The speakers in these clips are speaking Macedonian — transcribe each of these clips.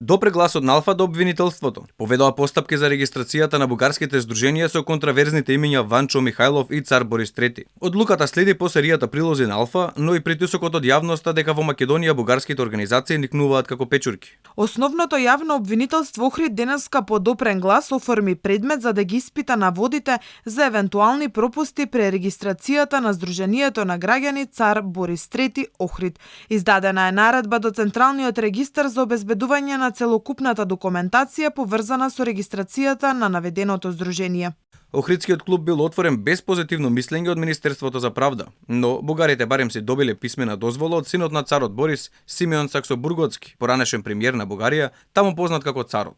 Допре гласот на Алфа до обвинителството. Поведоа постапки за регистрацијата на бугарските здруженија со контраверзните имиња Ванчо Михајлов и Цар Борис III. Одлуката следи по серијата прилози на Алфа, но и притисокот од јавноста дека во Македонија бугарските организации никнуваат како печурки. Основното јавно обвинителство Охрид денеска по допрен глас оформи предмет за да ги испита наводите за евентуални пропусти при регистрацијата на Здруженијето на граѓани Цар Борис III Охрид. Издадена е наредба до Централниот регистар за обезбедување на целокупната документација поврзана со регистрацијата на наведеното здружение. Охридскиот клуб бил отворен без позитивно мислење од Министерството за правда, но бугарите барем си добиле писмена дозвола од синот на царот Борис, Симеон Саксобурготски, поранешен премиер на Бугарија, таму познат како царот.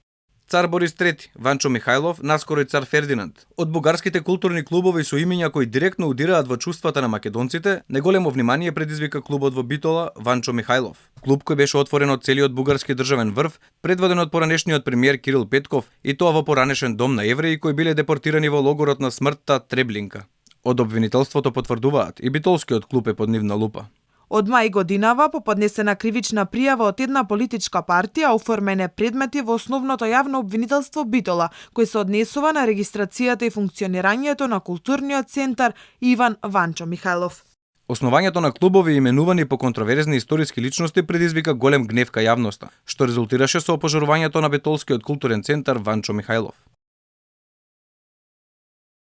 Цар Борис III, Ванчо Михајлов, наскоро и цар Фердинанд. Од бугарските културни клубови со имиња кои директно удираат во чувствата на македонците, неголемо внимание предизвика клубот во Битола Ванчо Михајлов. Клуб кој беше отворен од целиот бугарски државен врв, предводен од поранешниот премиер Кирил Петков, и тоа во поранешен дом на евреи кои биле депортирани во логорот на смртта Треблинка. Од обвинителството потврдуваат и битолскиот клуб е под нивна лупа. Од мај годинава, по поднесена кривична пријава од една политичка партија, оформене предмети во основното јавно обвинителство Битола, кој се однесува на регистрацијата и функционирањето на културниот центар Иван Ванчо Михајлов. Основањето на клубови именувани по контроверзни историски личности предизвика голем гнев кај јавноста, што резултираше со опожарувањето на битолскиот културен центар Ванчо Михајлов.